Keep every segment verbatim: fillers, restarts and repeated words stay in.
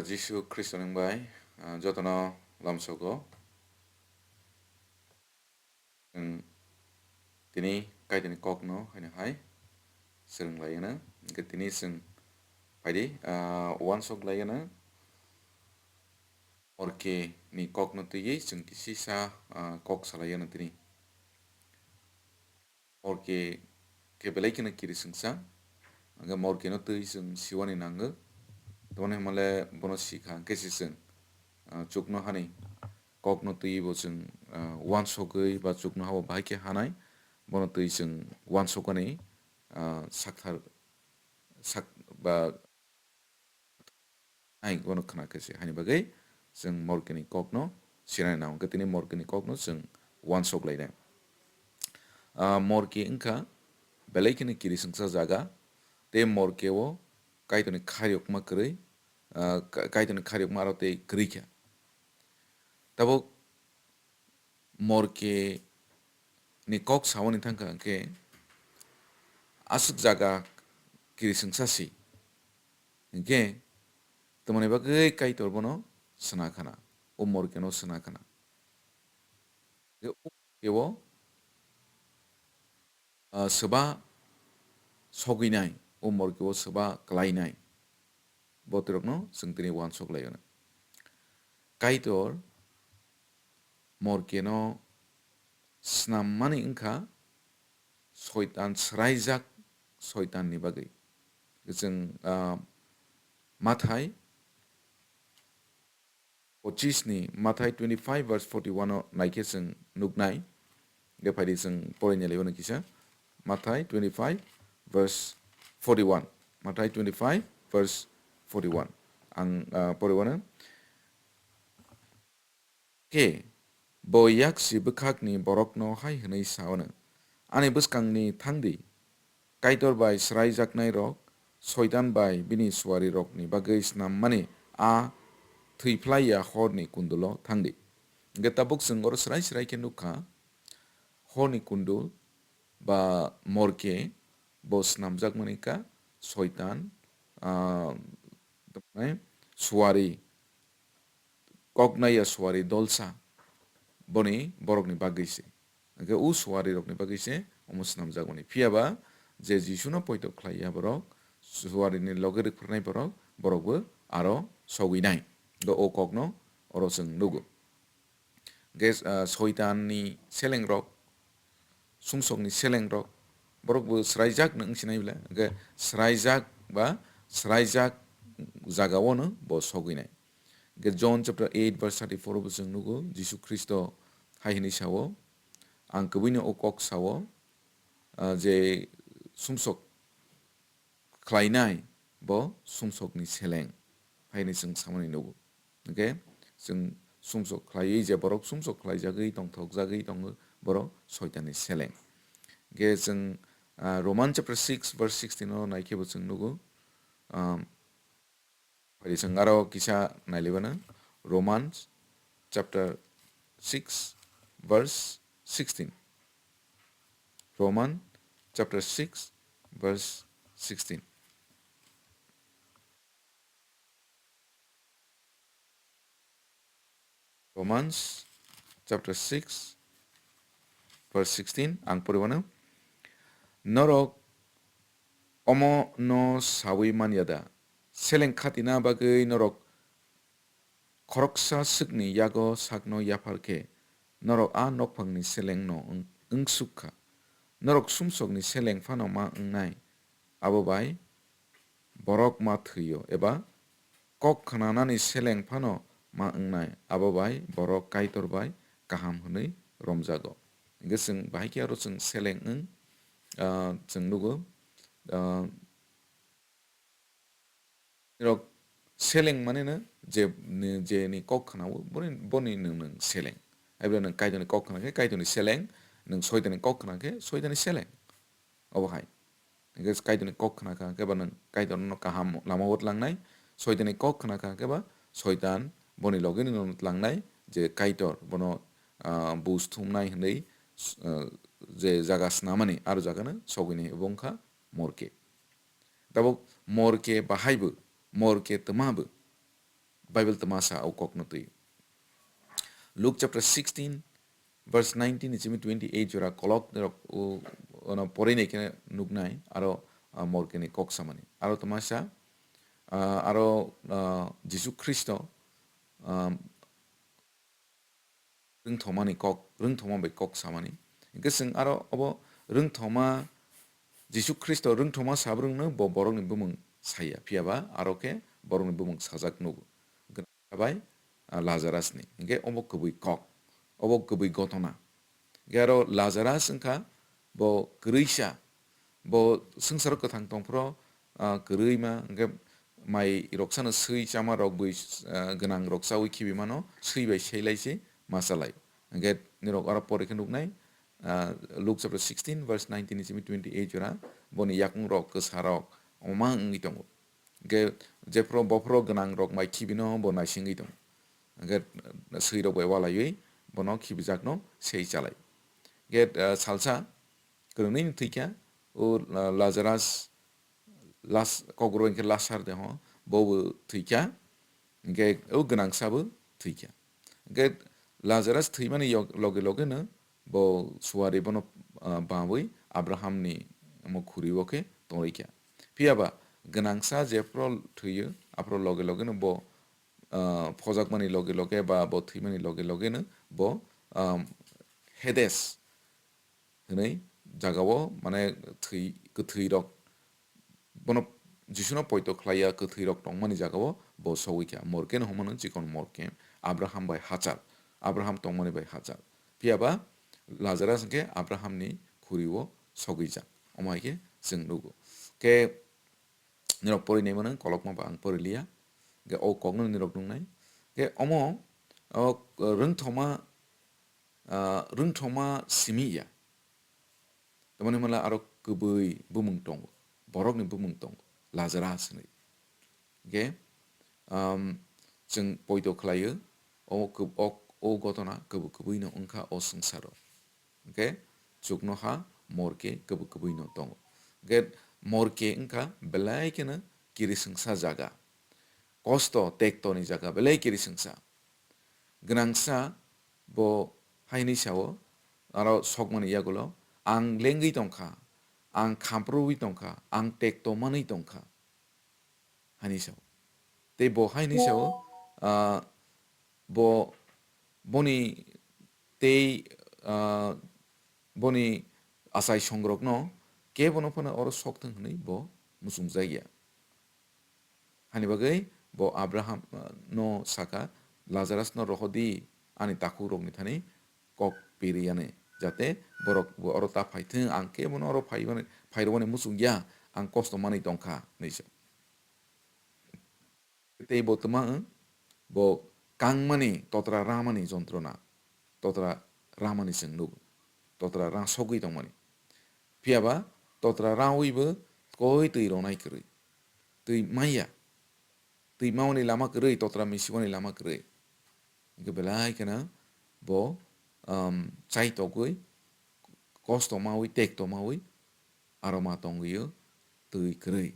Jisu Khristo ni bai, ah, jotono lamsogo. Chwng tini Kaitorni kokno haino hai swrwng lai gana. Hwnkhe tini chwng phaidi, ah, uansuk lai gana. Morke ni kokno twiwi chwng kisisa, ah, kok salai gana tini. Morke khe belai kheno kiri swngsa. Hwnkhe morke no twi chwng siwani nango. Tamoni hwnmale bono sikha hwnkhe se chwng, ah, chuknohani kokno twi bo chwng, ah, uansugwi ba chuknoha bo bahai khe hanai. Bono twi chwng uansukani, ah, sakthar sak ba Ai, bono khna khe se. Haini bagwi chwng morkeni kokno sinani nango. Hwnkhe tini morkeni kokno chwng uansuk lainai. Ah, morke wngkha belai kheno kiri swngsa jaga, tei morke o Kaitorni khairokma kwrwi, ah, Ka-, Kaitorni khairokma aro tei kwrwi kha. Tabuk morke ni kok sawani thangkha hwnkhe aswk jaga kiri swngsa si. Hwnkhe tamoni bagwi Kaitor bono sna khana, o morke no sna khana. Hwnkhe o morke o, ah, swba sogwinai, o morke o swba kwlainai. Bo twirokno chwng tini uansuk lai-o. Kaitor morkeno snammani wngkha Soitan swraijak Soitanni bagwi. Chwng, ah, Mathai pochis ni, Mathai twenty-five verse forty-one o naikhe chwng nuknai. Hwnkhe phaidi chwng poraina laibano kisa. Mathai twenty-five verse forty-one. Mathai twenty-five verse forty-one. Ang, ah, poriwano. Khe bo yaksi bwkhakni borokno hai hwnwi sa-o, "Ani bwskangni thang di, Kaitor bai sraijaknairok, Soitan bai bini suarirokni bagwi snammani a thwi phlai ya horni kundulo thang di." Hwnkhe tabuk chwng oro srai srai khe nukha, horni kundul ba morke bo snamjakmani ka Soitan, ah, suari, koknaiya suari dolsa, boni borokni bagwi se. Hwnkhe o suarirokni bagwi se omo snamjakmani. Phiya ba je Jisuno poito khlai ya borok, suarini loge rwkphranai borok, borokbo aro sogwi nai. Hwnkhe o kokno oro chwng nugo. Hwnkhe, ah, Soitanni selengrok, sumsokni selengrok, borokbo sraijak no wngsinai bwle. Hwnkhe sraijak ba sraijak jagao no bo sogwi nai. Hwnkhe John chapter eight verse thirty-four o bo chwng nugo, Jisu Khristo hai hwnwi sa-o, "Ang kwbwino o kok sa-o, ah, je sumsok khlainai bo sumsokni seleng," hai hwnwi chwng samani nugo. Hwnkhe chwng sumsok khlaiwi je borok sumsok khlaijagwi tongthokjagwi tongo, borok Soitanni seleng. Hwnkhe chwng, ah, Roman chapter six verse sixteen o naikhe bo chwng nugo, ah, Phaidi chwng aro kisa nailibana, Romans chapter six verse sixteen. Roman chapter six verse sixteen. Romans chapter six verse sixteen, ang poriwano. Norok omo no sawi manya da? Seleng khatina bagwi norok khoroksa swkni yago sakno yaphar khe, norok a nokphangni seleng no wng-, wngsuk kha. Norok sumsokni seleng phano ma wngnai, abo bai borok ma thwi-o, eba kok khnanani seleng phano ma wngnai, abo bai borok Kaitor bai kaham hwnwi romjago. Hwnkhe chwng bahai khe aro chwng seleng wng, ah, chwng nugo, ah, rok seleng mane no je, je ni kok khna-o, boni, boni nwng, nwng seleng. Aibo nwng Kaitor ni kok khna khe Kaitor ni seleng, nwng Soitan ni kok khna khe Soitan ni seleng. Obo hai. Hwnkhe Kaitor ni kok khna kha khe ba nwng Kaitor no kaham lama o tlangnai, Soitan ni kok khna kha khe ba Soitan boni loge no tlangnai, je Kaitor bono, ah, bus thumnai hwnwi, ah, je jaga snamani, aro jaga no sogwini obo wngkha morke. Tabuk morke bahai bo, morke twma bo. Bible twma sa o kokno twi. Luke chapter sixteen, verse nineteen ni simi twenty-eight jora kolok rok o, ono porinai khe nuknai, aro, ah, morkeni kok samani. Aro twma sa, ah, aro, ah, Jisu Khristo, ah, rwngthomani kok, rwngthoma bai kok samani. Hingke chwng aro obo rwngthoma, Jisu Khristo rwngthoma sabrwngno bo borokni bumung saya, phiya ba aro khe borokni bumung sajak nugo. Gwnang bai, ah, Lazarusni. Hingke obo kwbwi kok, obo kwbwi gotona. Hingke aro Lazarus wngkha bo kwrwisa, bo swngcharo kwthang tongphuru, ah, kwrwi ma, hingke mai rok sano swi chama rok bwi, ah, gwnang rok chawi khibi mano, swi bai seilai se ma chalai. Hingke nirok aro pore khe nuknai, ah, Luke chapter sixteen verse nineteen ni simi twenty-eight jora, boni yakung rok, kwsa rok, omo ma wngwi tongo. Hingke jephuru bophuru gwnang rok mai khibino bo naisingwi tongo. Hingke swi rok bai walaiwi bono khibijakno sei chalai. Hingke, ah, salsa kwrwngni thwikha, o, ah, Lazarus, Las-, kokborok hingke Lasar de ho, bo bo thwikha, hingke o gwnangsa bo thwikha. Hingke Lazarus thwimani yok-, loge loge no bo suari bono, ah, bawi Abraham ni omo khuri o khe tongwi kha. Phiya ba gwnangsa jephuru thwiyo, aphuru loge loge no bo, ah, phojakmani loge loge ba bo thwimani loge loge no bo, ah, Hades hwnwi jagao, mane, thwi, kwthwi rok bono Jisuno poito khlaiya kwthwi rok tongmani jagao bo sogwi kha. Morke no hwnmano chikon morke, Abraham bai hachal, Abraham tongmani bai hachal. Phiya ba Lazarus hwnkhe Abraham ni khuri o sogwi jak. Omo hai khe chwng nugo. Khe nirok pori nai mano, kolokma ba ang pori liya. Hwnkhe o kok no nirok nung nai. Hwnkhe omo, o, rwngthoma, ah, rwngthoma simi ya. Tamoni hwnla aro kwbwi bumung tongo, borokni bumung tongo, Lazarus hinwi. Hwnkhe, um, chwng poito khlaio, o kw-, o, o gotona kwbwi kwbwino wngkha o swngcharo. Hwnkhe chuknoha morke kwbwi kwbwino tongo. Hwnkhe morke wngkha belai kheno kirisingsa jaga, kosto tektoni jaga belai kirisingsa. Gwnangsa bo haini sao, aro sokmani yagulo, "Ang lengwi tongkha, ang khamprui tongkha, ang tekto manwi tongkha," haini sao. Tei bo haini sao, ah, bo, boni tei, ah, boni achai songrokno kebono phano oro sok thung hwnwi bo muchungjakya. Hani bagwi bo Abraham, ah, no saka, "Lazarus no rohor di, ani takhuk rokni thani kok piri yani, jate borok bo oro ta phai thung, ang kebono oro phai mani, phai rwmani muchung ya, ang kosto manwi tongkha," hinwi se. Tei bo twma wng, bo kangmani totra ramani jontrona, totra ramani chwng nugo, totra rang sogwi tongmani. Phiya ba totra rawibo koi twi ronai kwrwi, twi maya. Twi mauni lama kwrwi, totra misiwani lama kwrwi. Hwnkhe belai kheno bo, um, chai togwi, kosto mawi, tekto mawi, aro ma tongwi o twi kwrwi.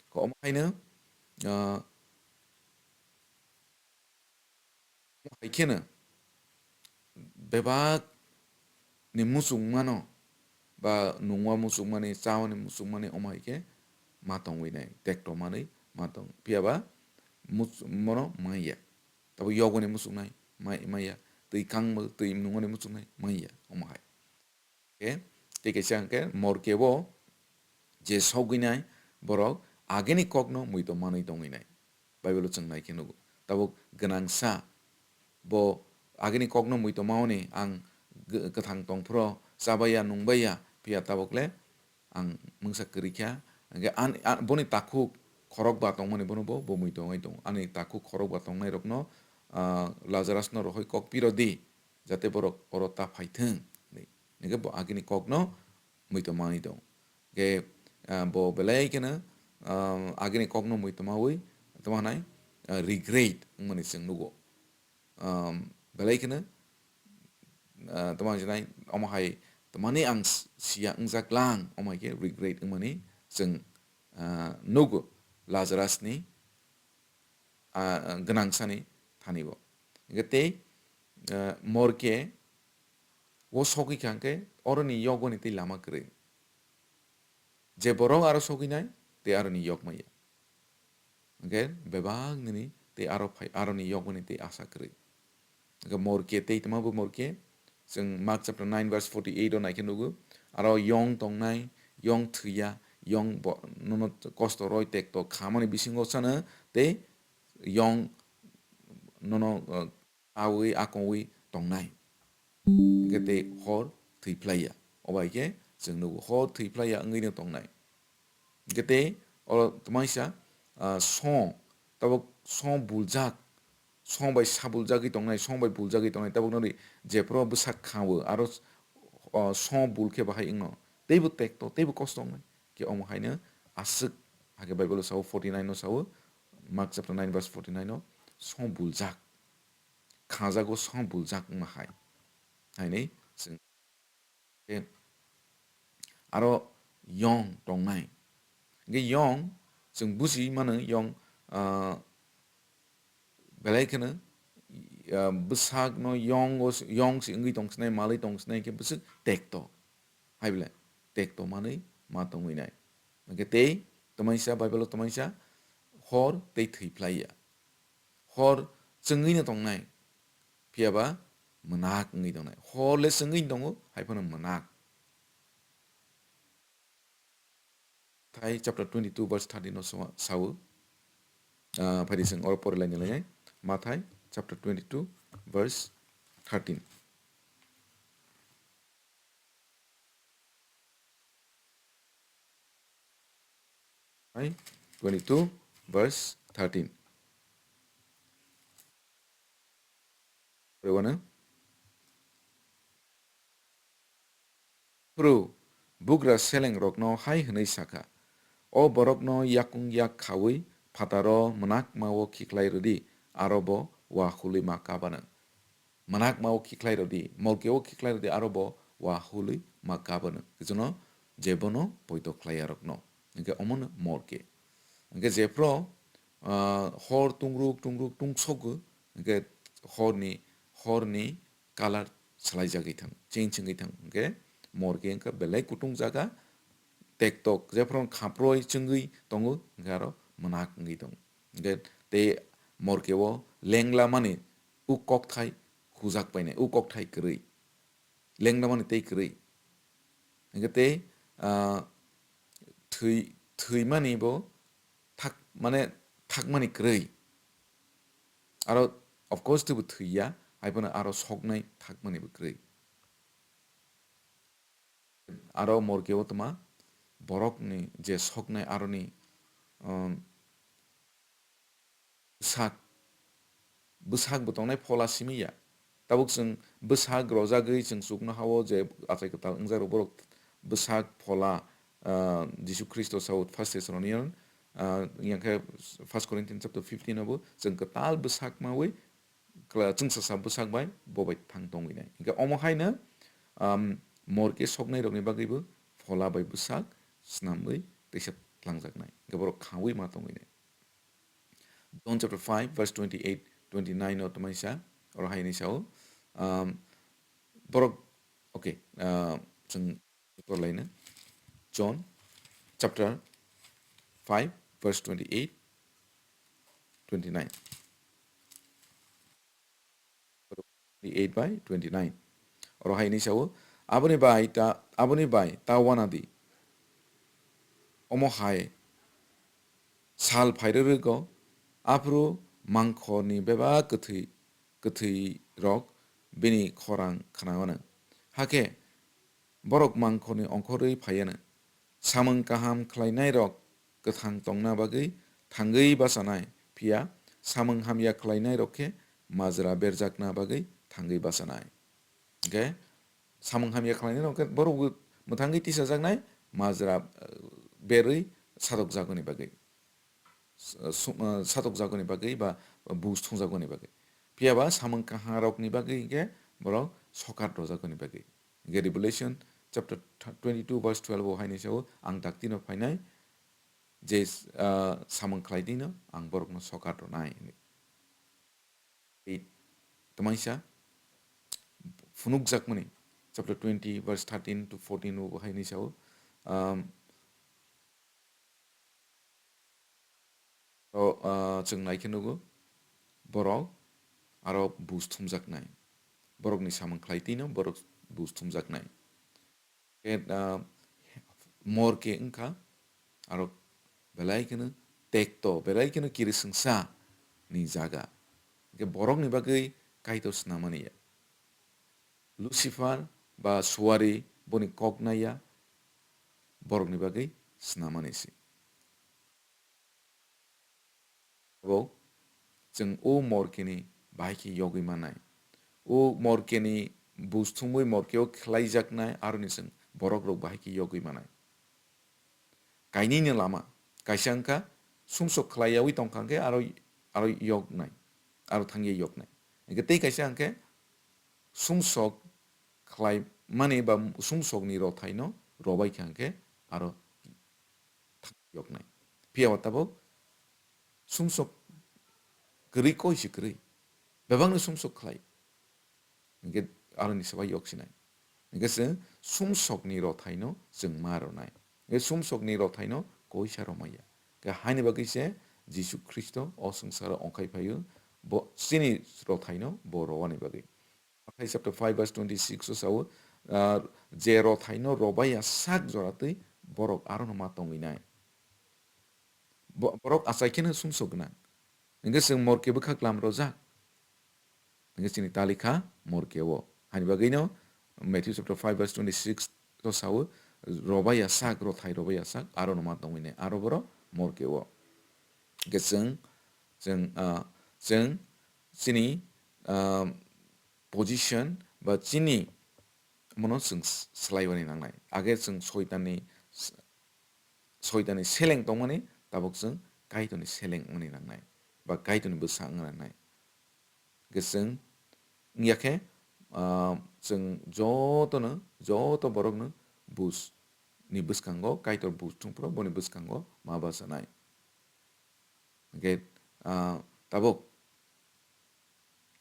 Ko omo haino, ah, hai kheno bebak ni muchung mano, ba nungwa muchung mani, chawani muchung mani, omo hai khe ma tongwi nai, tekto manwi ma tong. Phiya ba much-, mono maya. Tabo yogoni muchung nai, mai-, maya. Twi kangbo, twi nungwani muchung nai, maya, omo hai. Khe, tei kaisa hwnkhe morke bo je sogwi nai borok agini kokno muitom manwi tongwi nai. Bible-o chwng nai khe nugo. Tabuk gwnangsa bo agini kokno muitom mawni ang gw-, kwthang tongphuru chabaiya nungbaiya, phiya tabuk le ang mungsa kwrwi kha. Hwnkhe an-, a-, boni takhuk khorokba tongmani bono bo, bo muitom wngwi tongo. Ani takhuk khorokba tongnairokno, ah, Lazarusno rohoi kok piro di, jate borok oro ta phai thung, hinwi. Hwnkhe bo agini kokno muitom manwi tong. Hwnkhe, ah, bo belai kheno, ah, agini kokno muitom mawi, tamo hwnai, ah, regret wngmani chwng nugo. Um, belai kheno, ah, tamo hwnai, omo hai, tmani ang s-, siya wngjak lang, omo hai khe regret wngmani chwng, ah, nugo Lazarusni ah, gwnang sani thani bo. Hingke tei, ah, morke o sogwi kha hingke oroni yogoni tei lama kwrwi. Je borok aro sogwi nai tei aroni yokmaya. Hingke bebak nini tei aro phai, aroni yokmani tei asa kwrwi. Hingke morke tei tma bo morke, chwng Mark chapter nine verse forty eight o naikhe nugo, aro yong tongnai, yong thwiya, yong bo-, nono kosto roi tekto khamani bisingo chano tei yong nono, uh, awi akongwi tongnai. Hingke tei hor thwi phlaiya. Obai khe chwng nugo hor thwi phlaiya wngwino tongnai. Hingke tei oro tmaisa, ah, song, tabuk song buljak, song bai sabuljagwi tongnai, song bai buljagwi tongnai, tabuk nori jephuru bwsak kha-o, aro, ah, song bul khe bahai wngno. Teibo tekto, teibo kosto wngnai. Khe omo haino aswk, hakhe Bible o sao, forty nine o sao, Mark chapter nine verse forty nine o, song buljak, khajago song buljak wngma hai. Hainwi chwng Tei aro yong tongnai. Hingke yong, chwng buji mano yong, ah, belai kheno, ah, bwsakno yongo, yong se wngwi tong sinai, malwi tong sinai khe bwswk tekto. Hai belai tekto manwi ma tongwi nai. Hingke tei tamaisa, Bible o tamaisa hor tei thwi phlaiya. Hor chwngwino tongnai, phiya ba mwnak wngwi tongnai. Hor le chwngwino tongo, hai phano mwnak. Mathai chapter twenty two verse thirteen o swa-, sao. Ah, phaidi chwng oro pori laini lainai. Mathai chapter twenty two verse thirteen. Hai, twenty two verse thirteen. Pore wano. Phuru bugra selengrokno hai hwnwi sakha, "O borokno yakung yak khaui phataro mwnakma-o khiklai rwdi, aro bo uahulwi ma kabano." Mwnakma-o khiklai rwdi, morke-o khiklai rwdi, aro bo uahulwi ma kabano. Kichuno je bono poito khlaiyarokno. Hingke omono morke. Hingke jephru, ah, hor tungruk, tungruk, tungsogo, hingke horni, horni colour swlaijagwi thang, change wngwi thang. Hingke morke wngkha belai kutung jaga, tektok, jephru khaproi chwngwi tongo, hingke aro mwnak wngwi tongo. Hingke tei morke o lenglamani u kokthai hujak painai, u kokthai kwrwi. Lenglamani tei kwrwi. Hingke tei, ah, thwi-, thwimani bo thak-, mane thakmani kwrwi. Aro, of course, teibo thwiya, hai phano aro soknai thakmani bo kwrwi. Aro morke o tma borokni je soknai aroni, um, bwsak, bwsak bo tongnai phola simi ya. Tabuk chwng bwsak rojagwi chwng chukno ha-o je achai kwtal wngjak rok borok bwsak phola, ah, Jisu Khristo sao First Thessalonian, ah, yang khe First Corinthians chapter fifteen o bo chwng kwtal bwsak mawi kla-, chwngsasa bwsak bai bo bai thang tongwi nai. Hingke omo haino, um, morke soknai rokni bagwi bo phola bai bwsak snamwi teisa tlangjaknai. Hingke borok khaui ma tongwi nai. John chapter five verse twenty eight, twenty nine o tamaisa, oro hai hinwi sao, um, borok, okay, uh, chwng Tor laina. John chapter five verse twenty eight, twenty nine. Twenty eight by twenty nine. Oro hai hinwi sao, "Aboni bai ta, aboni bai ta wana di. Omo hai sal phai rwrwgo, aphuru mangkhorni bebak kwthwi, kwthwirok bini khorang khna anw. Hakhe borok mangkhorni ongkhorwi phai anw. Samung kaham khlainairok kwthang tongna bagwi thangwi bachanai, phiya samung hamya khlainairok khe majra berjakna bagwi thangwi bachanai." Hingkhe samung hamya khlainairok khe borok bo mwthangwi tisajaknai, majra, eh, berwi satokjakmani bagwi. S-, su-, eh, satokjakmani bagwi ba buj thungjagmani bagwi. Phiya ba samung kahamrokni bagwi hingkhe borok sokat rwjakmani bagwi. Hingkhe Revelation chapter twenty two verse twelve o haini sao, "Ang daktino phainai, je, ah, samung khlai dino ang borokno sokat rwnai," hinwi. Tamaisa phunukjakmani chapter twenty verse thirteen to fourteen o hai ni sao, um, o, uh, chwng nai khe nugo borok aro bus thumjaknai, borokni samung khlai twi no borok bus thumjaknai. Khe, ah, morke wngkha, aro belai kheno tekto, belai kheno kirisingsa ni jaga. Hwnkhe borokni bagwi Kaitor snamani ya. Lucifer ba suari boni kok naiya, borokni bagwi snamani se. Abo chwng o morkeni bahai khe yogwi mannai. O morkeni bus thumwi morkeo khlaijaknai, aroni chwng borokrok bahai khe yogwi mannai. Kainwino lama, kaisa wngkha sumsok khlaiyawi tongkha hwnkhe aro, aro yoknai, aro thangya yoknai. Hwnkhe tei kaisa hwnkhe sumsok khlaimani ba sumsokni rothaino robai kha hwnkhe aro yoknai. Phiya ba tabuk sumsok kwrwi koi se kwrwi. Bebakno sumsok khlai. Hwnkhe aroni swbai yok sinai. Hwnkhe chwng sumsokni rothaino chwng ma rwnai. Hwnkhe sumsokni rothaino koisa romaya. Hwnkhe haini bagwi se Jisu Khristo o swngsaro ongkhai phaio, bo chini rothaino bo rowani bagwi. Mathai chapter five verse twenty-six o sao, ah, je rothaino robai ya sak jora twi borok arono ma tongwi nai. Bo-, borok achai kheno sumsok gwnang. Hwnkhe chwng morke bwkha klam rojak. Hwnkhe chini talikha morke o. Hani bagwino Matthew chapter five verse twenty-six o sao, robai ya sak, rothai robai ya sak, arono ma tongwi nai. Aro borok morke o. Hwnkhe chwng, chwng, ah, chwng chini, ah, position ba chini mono chwng s-, swlaiwani nangnai. Age chwng soitanni s-, soitanni seleng tongmani, tabuk chwng Kaitorni seleng wngmani nangnai, ba Kaitorni bwsa wngna nangnai. Hwnkhe chwng wngya khe, ah, chwng jotono, joto borokno bus ni bwskango, Kaitor bus thung phuru boni bwskango ma bachanai. Hwnkhe, ah, tabuk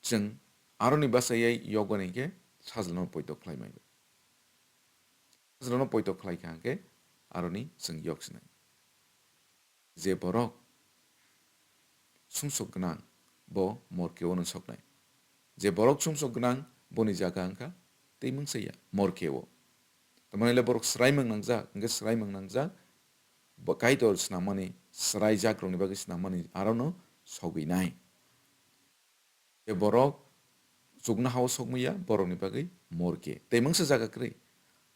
chwng aroni bachayai yokgani hwnkhe sajlano poito khlai maibo. Sajlano poito khlai kha hwnkhe aroni chwng yok sinai. Je borok sumsok gwnang bo morke o no soknai. Je borok sumsok gwnang boni jaga wngkha tei mungsa ya morke o. Tamani le borok swraimung nangjak, hwnkhe swraimung nangjak, bo Kaitor snammani, swraijak rokni bagwi snammani arono sogwi nai. Je borok chuknoha o sokmaya, borokni bagwi morke. Tei mungsa jaga kwrwi.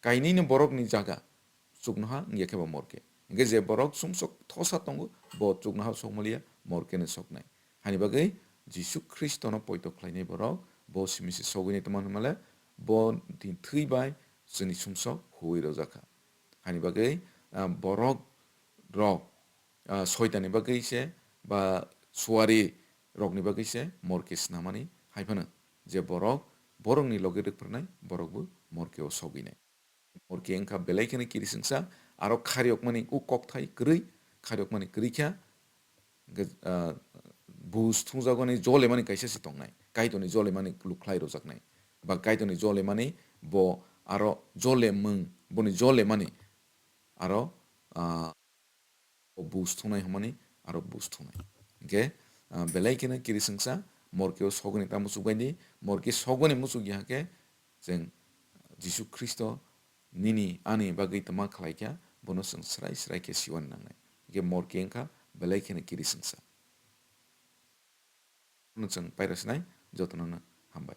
Kainwino borokni jaga chuknoha wngya khe bo morke. Hwnkhe je borok sumsok thosa tongo, bo chuknoha o sokmaliya, morke no soknai. Hani bagwi Jisu Khristono poito khlainai borok, bo simi se sogwini tongma hwnmale, bo ni thwi bai chwngni sumsok huwi rwjak kha. Hani bagwi, ah, borok rok, ah, soitanni bagwi se ba suari rokni bagwi se morke snamani hai phano je borok borokni loge rwkphranai borokbo morke o sogwinai. Morke wngkha belai kheno kirisingsa, aro kharyokmani o kokthai kwrwi, kharyokmani kwrwi kha, hwnkhe, ah, bus thungjagoni jolemani kaisa se tongnai, Kaitorni jolemani lukhlai rwjaknai, ba Kaitorni jolemani bo aro jolemung, boni jolemani aro, ah, o bus thungnai hwnmani aro bus thungnai. Hwnkhe, ah, belai kheno kirisingsa morke o sogwini ta muchukbaidi, morke sogwini muchukya hwnkhe chwng Jisu Khristo nini ani bagwi tma khlaikha, bono chwng srai srai khe siwani nangnai. Hwnkhe morke wngkha belai kheno kirisingsa. Chwng pairasnai jotono no hambai.